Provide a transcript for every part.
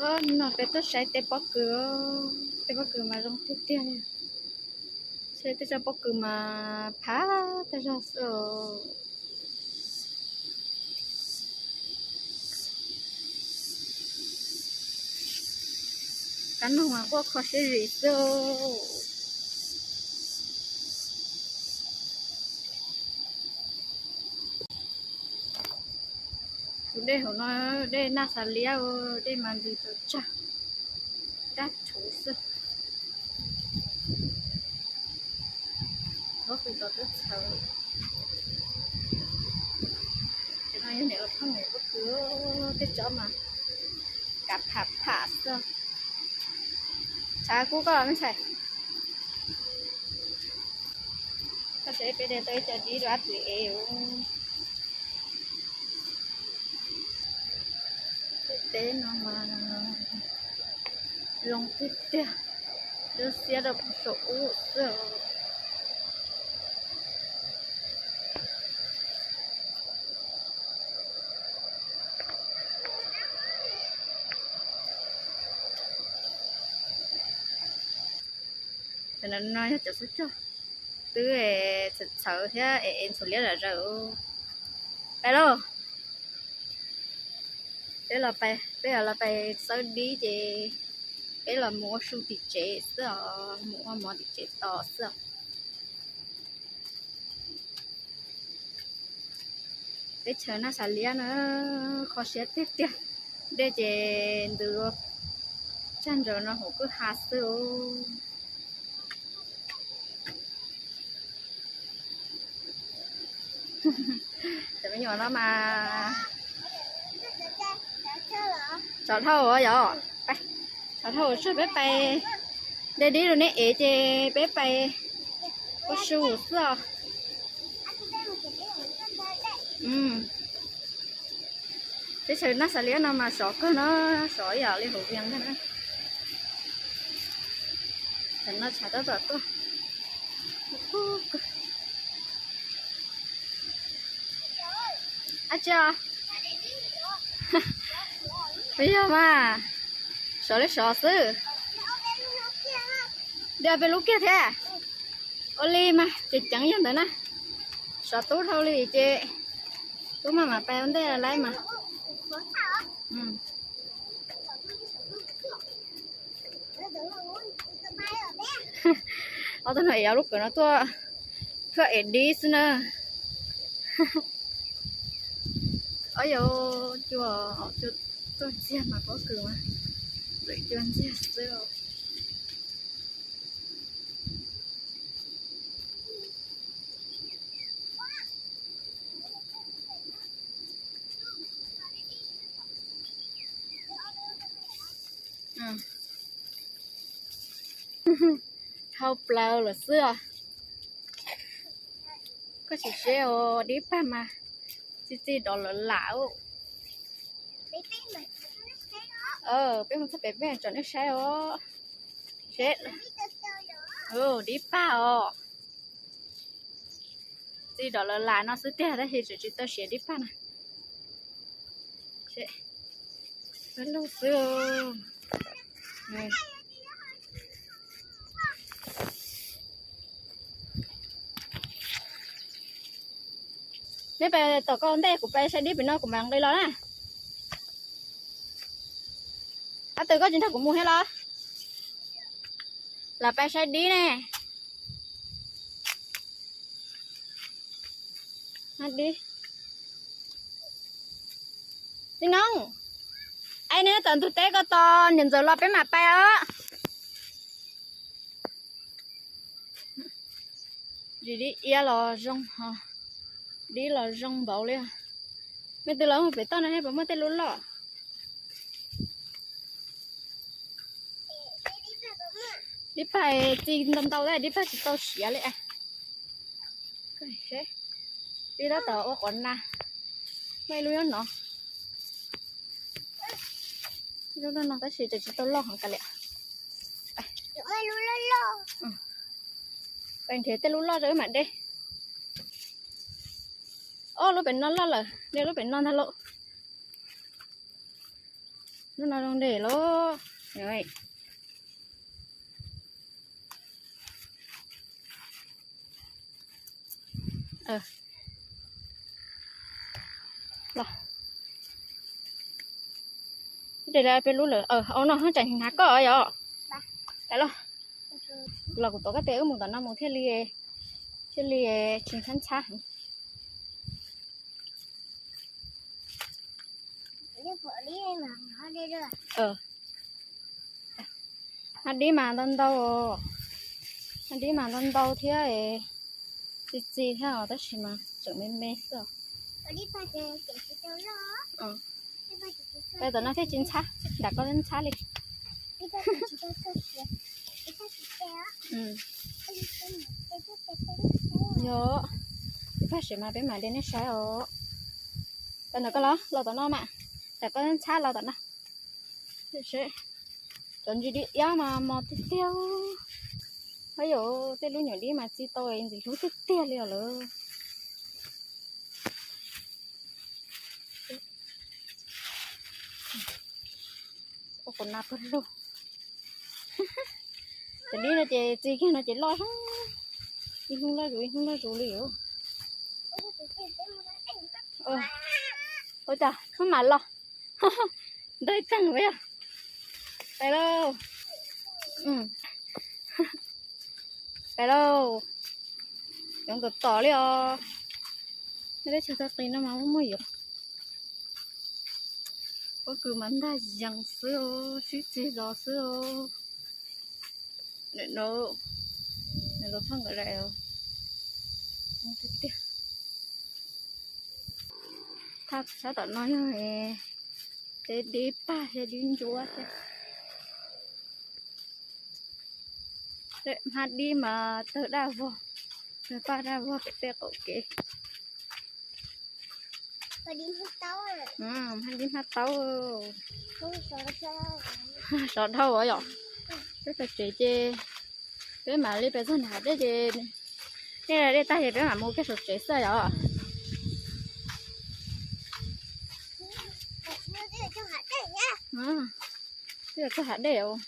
No peb tuaj saib tej pob kws, tej pob kws mas zoo tiag tiag li. Saib tej tsob pob kws mas phav tag zog xwb os. Kab noog mas quaj kho siab zim xwb. Tus dej hauv no, dej Naj Xav Liab, dej mas ntws tsaug tsag, dab rhuv xwb. Pob kws tau twb txhawv. Cov no yog niam laus Thoj niam pob kws, tej tsob mas kav pham pham xwb. Tshav kub koj los me ntxhais. Koj saib peb de tau ib co dib rau ab tw ev. Tej teb no mas zoo tiag tiag, lub xiab rau puag saum ub xwb. Cov no yog cov xub cog twb txhawv txhawv thiab es es ntxhuav liab zom zaws. Pais lauj, peb los pais, peb los pais xawb dib ces peb los mus ua su tim tsev xwb os, mus ua mov tim tsev tos xwb os. Teb chaws Naj Xav Liab na, kho siab tiag tiag. Dej ces ntws tsag ntsaws no hauv kwj ha xwb. Cov me nyuam no mas tsov dhau yom. Tsov dhau, tsam peb pais de dib rau neb ev ces peb pais ua su xwb os. Teb chaws Naj Xav Liab no mas sov kawg no, sov ib yam li hauv Vias ntag na. Tam no tshav tab tom tuaj. Ab tsi os. Puas yog mas, sov li sov xwb. Dej peb lub kiag thiab. Ua li mas ces ceev yog ntawd na. Sov tub dhau li ces tub maj mam pais ua ntej lawm mas. Ob tug no es lub kawm no tuaj, tuaj ev dib xwb na. Ob yog cua, cua tuaj ntxiag mas pob kws mas lwm cua ntxiag xwb. Dhau plaws lawm xwb os. Koj sim seb os, dib pag mas txi txi dov lawm lam. Peb mus txog pem peb tsom nej saib os. Seb, dib pag os. Txi dov lawm lam no xwb tiag tab sis tseem tsis tau siav dib pag na. Lug xwb. Neb pais tom koj ntej, kuv pais saib dib pem no kuv mam nqis los na. Ab, tw koj tsis nrog kuv mus thiab los? Los pais saib dib ne. Dib. Txiv Noob, es neb tom ntug teb ko tos niam ntxawm los peb mam pais os. Dib iab los zoo, dib los zoo npaum li. Mej twg los mus pem toj no nej puas muaj tej lub loj? Dib pag txi ntau ntau, dib pag tsis tau siav li. Dib tab tom ua qhov na. Muaj ib lub nyob no. Lub no tab sis tseem tsis tau loj heev kiag li. Pais nrhiav tej lub loj rau wb mam de. Ob lub pem no loj lawm, de lub pem no ntag lauj. Lub no zoo dej lawm. Los, peb lub lawm, au no tseem hnav koj yom. Los, los kuv tuav koj tes wb mus tom no mus thiaj li, thiaj li tsis ntxhab ntxhab. Hab dib mas ntau ntau, hab dib mas ntau ntau thiab, txi txi thiab os, tab sis mas tseem me me xwb os. Tom no thiaj tsis ntxhab, nram ko ntxhab li. Yog, ib pab sim mas peb mam li nej saib os. Tau ntawm koj los, los tom no mas, nram ko ntxhab los tom no. Cov ntsis dib iab mas mos tiag tiag. Hab yom, tej lub nyuam dib mas txi tau ntxim hlub tiag tiag li os lawm. Ua qhov na pawg lug. Cov dib no ces txi kiag no ces loj, ib hnub loj zus ib hnub loj zus li os. Ua cas maj mam los, ntog tseeg peb, pais lauj, pais lauj. Cov nkaus tom li os. Nyob teb chaws tag qis no mas muaj muaj yuav. Pob kws mas ntag yees xwb os, sib txig los xwb os. Nim no, nim no thaj nkawd daim tiag tiag. Thaj sab tom no yog tej dib pag thiab dib ntsuab thiab. Hmab dib mas tawg daj vog, tawg paj daj vog pem tej qaum kev. Hmab dib hmab taub. Sov dhau os yom. Peb txog tsev ces peb mam li pem txog nram dej ces, dej tag ces peb mam mus kiag saum tsev xwb yom. Twb yog txog hav dej os.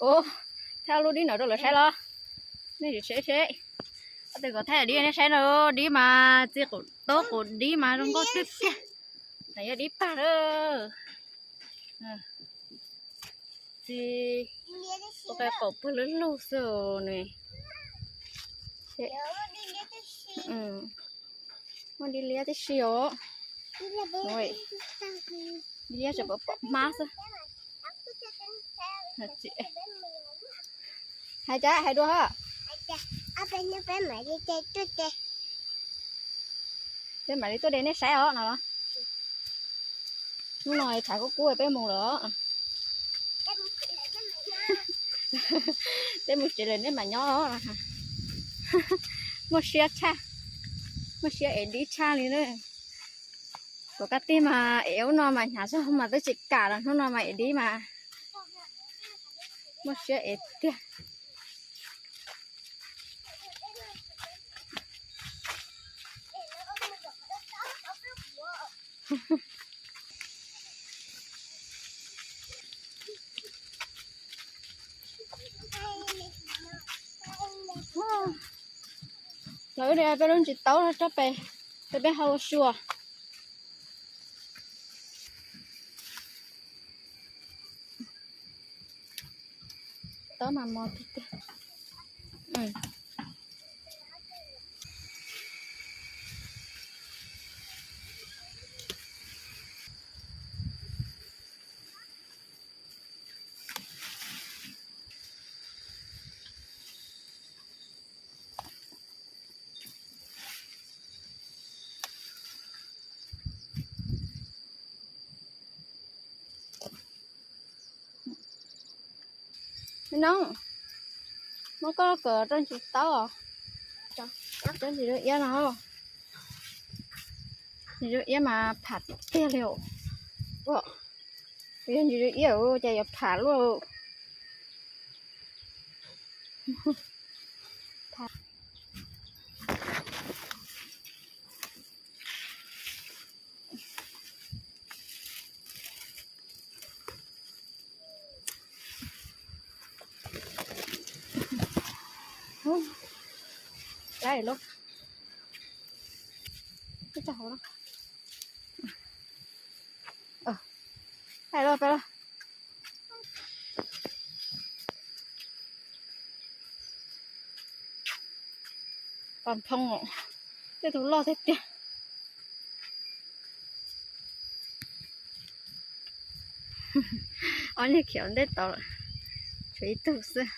Ua, thaj lub dib no rau lawv saib los. Nej sim seb seb. Ob tug kom thaj dib nej saib no, dib mas txi qaum taub qaum dib mas zoo nkauj tiag tiag. Nws yog dib pag lawm. Txi ua qe qaum pawg lug lug xwb ne. Muaj dib liab tib si os. Dib liab tseem pom pom hmab xwb. Hais cas hais dua. Peb mam li tuaj de nej saib os no. Hnub no tshav kub kub peb mus lawm. Peb mus tsev lawm nej mam nyob. Muaj siab tshaj, muaj siab ev dib tshaj li na. Tom qab tij mas ev ub no mas hnyav zog mas twb tsis kam los hnub no mas ev dib mas muaj siab ev tiag. Lawv de peb lub ntsis taub tso pem, peb peb hau ua sua. Taub mas mos tiag tiag. Noob, muab koj kawm rau ntsis taub os. Cov ntsis dub iab no, ntsis dub iab mas pham tiag tiag li os. Yog ntsis dub iab ces yuav pham luaj. Hais los, peb los. Pom phoo, tej tus loj tiag tiag. Ob niag khiav ntej tod lawm, tshuav ib tug xwb.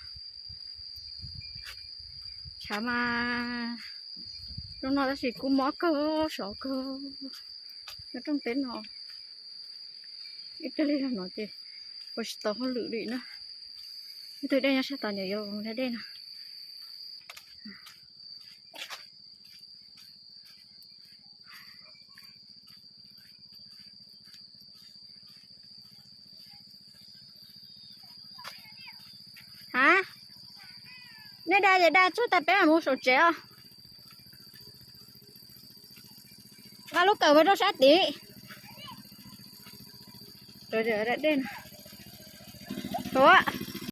Tshav mas zoo no tab sis kub mob kawg, sov kawg. Nyob rooj teb no ib pliag li no ces ua tsis tau hauj lwm li na. Ib tug dej nyob sab tod, yuav da dej no. Ha, nej da ces da tsuag tas peb mam mus saum tsev os. Nqa lub kawm mus rau sab tid. Da dej no. Tuav.